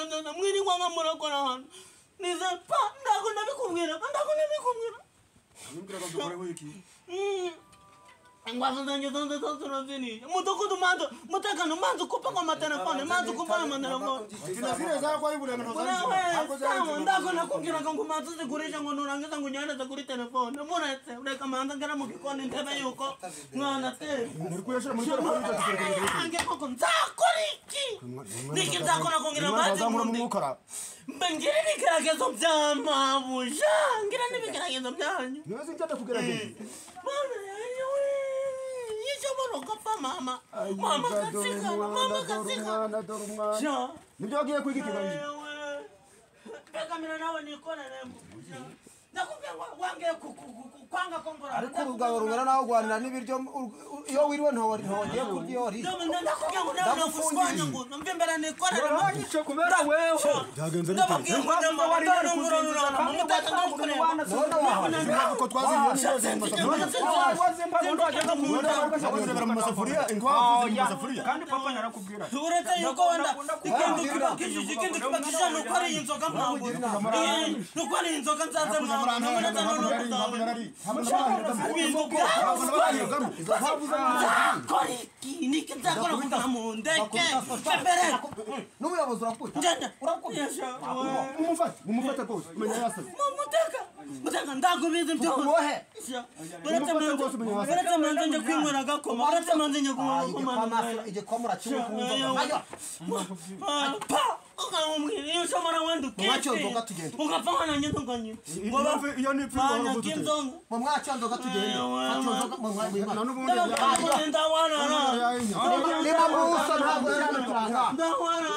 nzose mwirirwa nkamurakora hano nize pa ndakunda bikubwira Nimbwira ngo dukoreho iki Ngwazo zanjye zose zose uraziniye mudugudu manzo mutekano manzo kupa kwa matelefone manzo kupa amatelefone Tina zile zakwa ibure mano ndakona kumbwira ngo manzo zigurisha ngo nurangiza ngo unyohereze kuri telefone muretse ureka manza ngera mu gikoni ndebe yuko mwana te Uri kuyashira muri telefone ange koko nzakora iki niki nzakora kongira amazi Ngira ibigeragezo by'amabuja ngira n'ibigeragezo byanyu Niwe njya kugerageza Mama yishobora gupfa mama mama katsika mama nibyo wagiye kwiga ikiganiro Bekamira nawe nikoreremo ndakubwiye wangiye kwanga kongora ariko urugabo rungana naho rwanira n'ibiryo iyo wiriwe ntiwagiye kurya iyo wariye ndakubwiye ngo nawe nakushwanya ngo mve mbere nikoreremo Ntiwagice kubera wewe byagenze bite ko twaziriye mu masafuriya inkwavu ziri mu masafuriya kandi papa narakubwira uretse yuko wenda ikindi kiba kijiji ikindi kiba kijana uko ari inzoga mpamvu nuko ari inzoga nzaze n'umuyobozi urakubita umufate rwose umenya yasaze muteka ndakubizi umuhe uretse manze njye kwinywera agakoma uretse manze njye kunywa agakoma igikoma urakinywa kunywa pa ukamubwira iyo ushobora wenda Mwacho nzoga tugende. Ugapfa nkanjye ntuganye iyo ni ipfa mu mwacho nzoga tugende fata nzoga mu mwacho n'ubundi niba musa ntabwo yari turanga ndawana